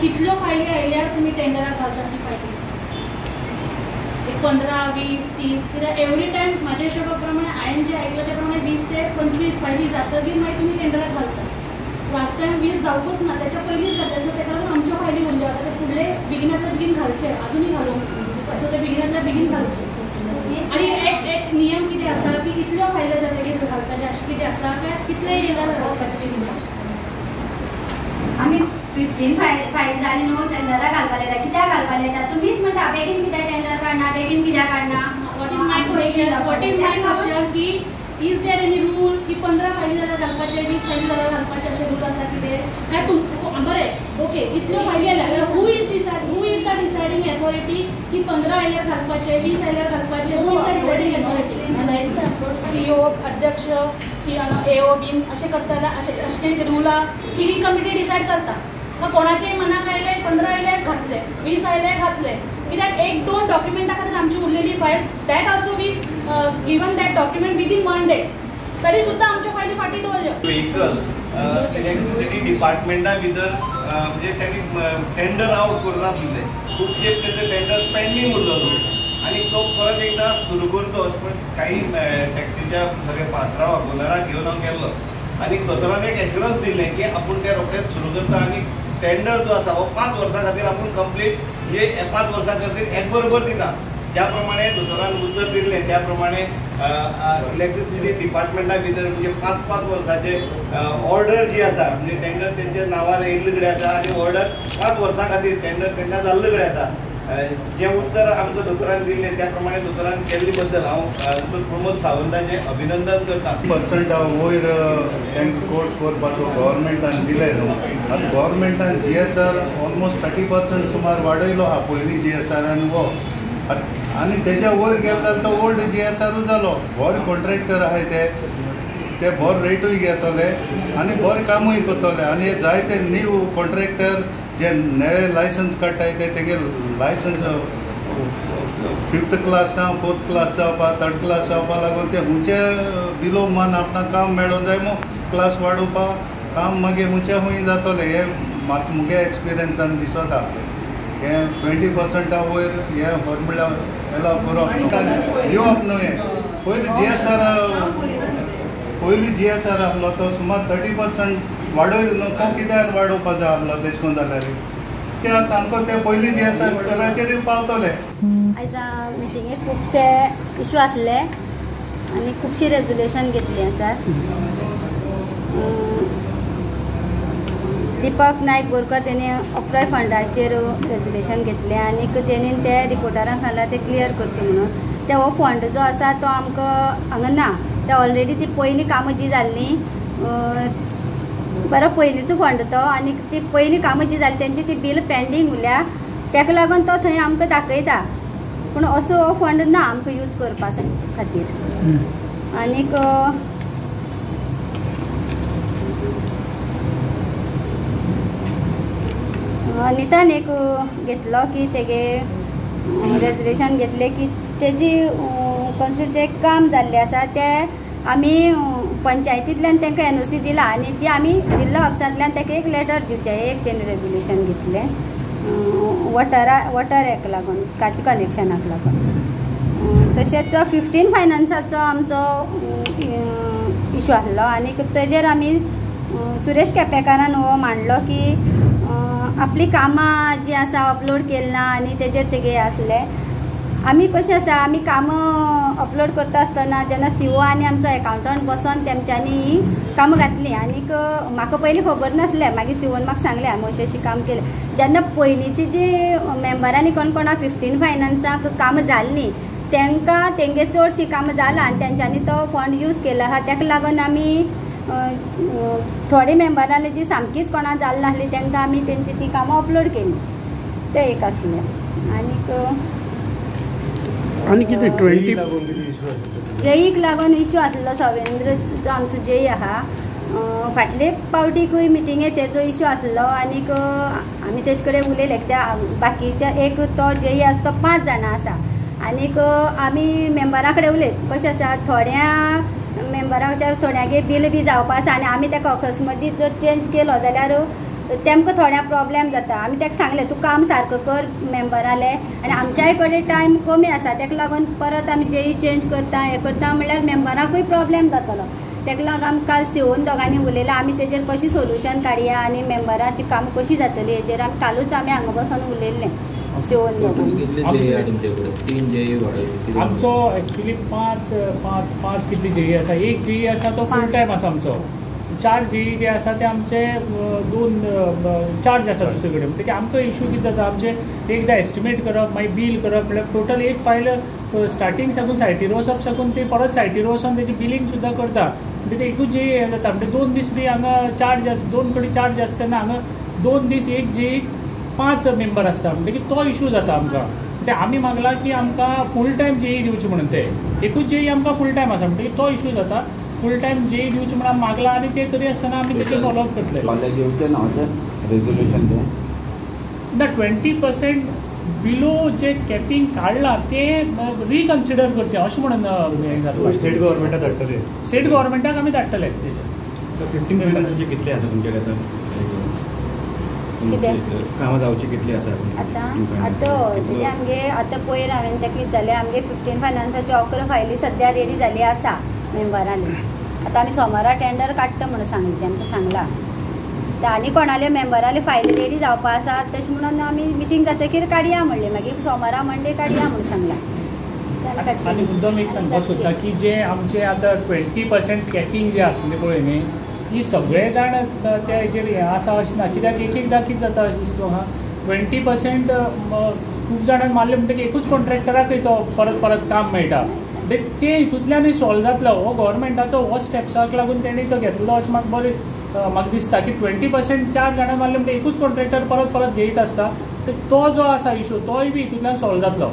कितल्यो फायली आयल्यार तुमी टेंडराक घालता ती फायली एक 15, 20, 30 कित्याक एवरी टायम म्हाज्या हिशोबा प्रमाणे हांवें जें आयकलां त्या प्रमाणे 20 ते 25 फायली जातकीर मागीर तुमी टेंडराक घालता. लास्ट टायम 20 जावकूच ना, त्याच्या पयलींच जाता. सो ताका लागून आमच्यो फायली उरल्यो. आतां ते फुडले बेगिनांतल्या बेगीन घालचे, आजुनूय घालूंक ना, सो ते बेगिनांतल्या बेगीन घालचे. आनी एक एक नियम कितें आसा की कितल्यो फायली जातकीर घालताले अशें कितें आसा काय कितले येयल्यार घालपाचें कितें? आमी 15 फायल जाली न्हू टेंडराक घालपाक येता. कित्याक घालपाक येता? तुमीच म्हणटा बेगीन कित्याक टेंडर काडना, बेगीन कित्याक काडना. What is my question, what is my question की is there any rule की 15 फायली जाल्यार घालपाचें, 20 फायली जाल्यार घालपाचें अशें रूल आसा कितें काय? तुम बरें ओके इतल्यो फायली आयल्यार who is decide, who is the deciding authority की 15 आयल्यार घालपाचें, 20 आयल्यार घालपाचें? Who is the deciding authority? CEO अध्यक्ष, सी एओ बीन अशें करता जाल्यार अशें अशें कितें रूल आहा की ही कमिटी डिसायड करता? कोणाचेय मनाक आयलें 15 आयल्यार घातले, 20 आयल्यार घातले. कित्याक 1-2 डॉक्युमेंटा खातीर आमची उरलेली file that also we given that document within 1 day, तरी सुद्दां आमच्यो फायली फाटीं दवरल्यो. व्हेकल इलेक्ट्रिसिटी डिपार्टमेंटा भितर म्हणजे त्यांनी टेंडर आवट करनासले, खूब खेप तेजो टेंडर पेंडींग उरलेलो आनी तो परत एकदां सुरू करचो अशें म्हण काही टॅक्सीच्या सगळे पात्रांवाक ओनराक घेवन हांव गेल्लो आनी दोतोरान एक एश्युरन्स दिलें की आपूण तें रोखडेंच सुरू करता आनी टेंडर जो आसा हो 5 वर्सां खातीर आपूण कंप्लीट म्हणजे 5 वर्सां खातीर एक बरोबर दिता. ज्या प्रमाणे दोतोरान उतर दिल्लें त्या प्रमाणे इलेक्ट्रिसिटी डिपार्टमेंटा भितर म्हणजे 5-5 वर्सांचे ऑर्डर जी आसा म्हणजे टेंडर तेंच्या नांवार येयल्ले कडेन आसा आनी ऑर्डर 5 वर्सां खातीर टेंडर तेंकां जाल्ले कडेन आसा. जें उत्तर आमकां दोतोरान दिल्लें त्या प्रमाणे दोतोरान केल्ले बद्दल हांव दोतोर प्रमोद सावंताचें अभिनंदन करता. पर्संटा वयर तांकां कोट करपाचो गव्हर्मेंटान दिलें न्हू. आतां गव्हर्मेंटान जीएसआर ऑलमोस्ट 30% सुमार वाडयलो आहा पयलीं जीएसआर आनी हो आनी तेज्या वयर गेलो जाल्यार तो ओल्ड जीएसआरूय जालो. बरे कॉन्ट्रॅक्टर आहाय ते बरो रेटूय घेतले आनी बरें कामूय करतले. आनी हे जायते न्यू कॉन्ट्रॅक्टर जे नवे लायसन्स काडटाय ते तेगे लायसन्स 5th class जावं 4th class जावपा 3rd class जावपा लागून ते हुंचे बिलो मान आपणाक काम मेळोंक जाय म्हूण क्लास वाडोवपा काम मागीर हुंचे खूंय जातलें. हें म्हाका मुगे एक्सपिरियन्सान दिसता. हें 20% वयर हें व्हर म्हणल्यार एलाव करप दिवप न्हू. हें पयलीं जीएसआर, पयलीं जीएसआर आहलो तो सुमार 30% वाडयलो न्हू, तो कित्याक वाडोवपा जाय आहलो तेश कोन जाल्यार ते सामको ते पयलीं जीएसआर कराचेर पावतले. आयज मिटिंगेक खुबशे इशू आसले आनी खुबशी रेजोल्युशन घेतली आसा. दीपक नायक बोरकर तेणी ऑक्ट्रॉय फंडाचेर रेजोल्युशन घेतलें आनी तेणी ते रिपोर्टरांक सांगलां तें क्लियर करचें म्हणून. ते हो फंड जो आसा तो आमकां हांगा ना, ते ऑलरेडी ती पयलीं कामां जीं जाल्लीं बरो पयलींचो फंड तो आनी ती पयलीं कामां जी जाली तेंची ती बील पेंडींग उरल्या, ताका लागून तो थंय आमकां दाखयता. पूण असो हो फंड ना आमकां यूज करपा खातीर. आनीक अनितान एक घेतलो की तेगे रेजोल्युशन घेतलें की तेजी कॉन्स्टिट्युएंट काम जाल्लें आसा तें आमी पंचायतींतल्यान तांकां एनओसी दिला आनी ती आमी जिल्लो ऑफिसांतल्यान ताका एक लेटर दिवचें. एक तेणी रेजोल्युशन घेतलें वॉटर हेका लागून, उदकाच्या कनेक्शनाक लागून. तशेंच 15 फायनान्साचो आमचो इशू आसलो आनी तेजेर आमी सुरेश केपेकारान हो मांडलो की आपली कामां जीं आसा अपलोड केली ना आनी तेजेर तेगे आसले. आमी कशें आसा, आमी कामां अपलोड करता आसतना जेन्ना सीओ आनी आमचो एकावंटंट बसोन तेमच्यांनी ही कामां घातलीं आनीक म्हाका पयलीं खबर नासलें, मागीर सीओन म्हाका सांगलें आमी अशें अशें काम केलें. जेन्ना पयलींची जी मेंबरांनी कोण कोणा 15 फायनान्साक कामां जाल्लीं तांकां तेंगे चडशीं कामां जालां आनी तेंच्यांनी तो फंड यूज केला आहा. ताका लागून आमी थोडे मेंबरांनी जी सामकीच कोणा जाल नासली तांकां आमी तेंची ती कामां अपलोड केली. तें एक आसलें. आनीक आनी कितें 20 जेईक लागून इशू आसलो. सवेंद्र जो आमचो जेई आहा फाटले पावटीकूय मिटिंगे तेजो इशू आसलो आनीक आमी तेजे कडेन उलयले कित्याक बाकीच्या एक तो जेई आसा तो 5 जाणां आसा आनीक आमी मेंबरां कडेन उलयत कशें आसा थोड्या मेंबरांक अशें थोड्यांगे बील बी जावपा आसा आनी आमी ताका अकस्मतीत जर चेंज केलो जाल्यार तेमकां थोड्या प्रॉब्लेम जाता. आमी ताका सांगलें तूं काम सारको कर मेंबराले आनी आमच्याय कडेन टायम कमी आसा, ताका लागून परत आमी जेई चेंज करता हें करता म्हणल्यार मेंबराकूय प्रॉब्लेम जातलो. ताका लागून आमी काल सीओन दोगांनी उलयलां, आमी तेजेर कशी सोल्युशन काडया आनी मेंबराची काम कशी जातली हेजेर आमी कालूच आमी हांगा बसून उलयल्लें सीओन दोगांनी. आमचो एक्चुली पांच पांच पांच कितली जेई आसा, एक जेई आसा तो फूल टायम आसा आमचो, 4 जेई जे आसा ते आमचे 2 चार्ज आसा दुसरे कडेन. म्हणटकीर आमकां इशू कितें जाता, आमचे एकदां एस्टिमेट करप मागीर बील करप म्हणल्यार टोटल एक फायल स्टार्टींग साकून सायटीर वचप साकून ते परत सायटीर वचोन तेजी बिलींग सुद्दां करता. म्हणजे एकूच जेई हें जाता, म्हणजे 2 दीस बी हांगा चार्ज आसा, 2 कडेन चार्ज आसता तेन्ना हांगा 2 दीस एक जेईक 5 मेंबर आसता, म्हणटकीर तो इशू जाता आमकां. म्हणजे आमी मागला की आमकां फूल टायम जेई दिवची म्हणून, ते एकूच जेई आमकां फूल टायम आसा म्हणटकीर तो इशू जाता. फूल टायम जेई दिवचे म्हणून आमी मागला आनी ते तरी आसतना आमी तेचे फॉलोअप करतले. कॉलेज येवचें ना अशें रेजोल्युशन तें ना 20% बिलो जे कॅपिंग काडलां तें रिकन्सिडर करचें अशें म्हणून हें जातलें. स्टेट गव्हर्मेंटाक धाडटले, स्टेट गव्हर्मेंटाक आमी धाडटले. 15 फायनान्साचे कितले आसा तुमचे कडेन आतां कामां जावची कितली आसा आतां? आतां म्हणजे आमगे आतां पयर हांवें ताका विचारलें, आमगे 15 फायनान्साच्यो 11 फायली सद्या रेडी जाली आसा मेंबरांनी. आतां आमी सोमारा टेंडर काडटा म्हणून सांगलें तेमकां सांगलां. आनी कोणाले मेंबराले फायली रेडी जावपा आसा तशें म्हणून आमी मिटींग जातकीर काडया म्हणलें, मागीर सोमारा मंडे काडया म्हणून सांगलां. आनी मुद्दम एक सांगपाक सोदता की जे आमचे आतां 20% कॅपिंग जे आसलें पळय न्ही, ती सगळे जाण त्या हेजेर हें आसा अशें ना, कित्याक एक एकदां कितें जाता अशें दिसता म्हाका 20% खूब जाणांक मारलें म्हणटकीर एकूच कॉन्ट्रॅक्टराकय तो परत परत काम मेळटा. ते हितूंतल्यानूय सॉल्व जातलो हो गव्हर्मेंटाचो हो स्टेप्साक लागून तेणी तो घेतलो अशें म्हाका बरें म्हाका दिसता की 20% 4 जाणां मारले म्हणटकीर एकूच कॉन्ट्रॅक्टर परत परत घेयत आसता, तो जो आसा इशू तोय बी हितूंतल्यान सॉल्व जातलो.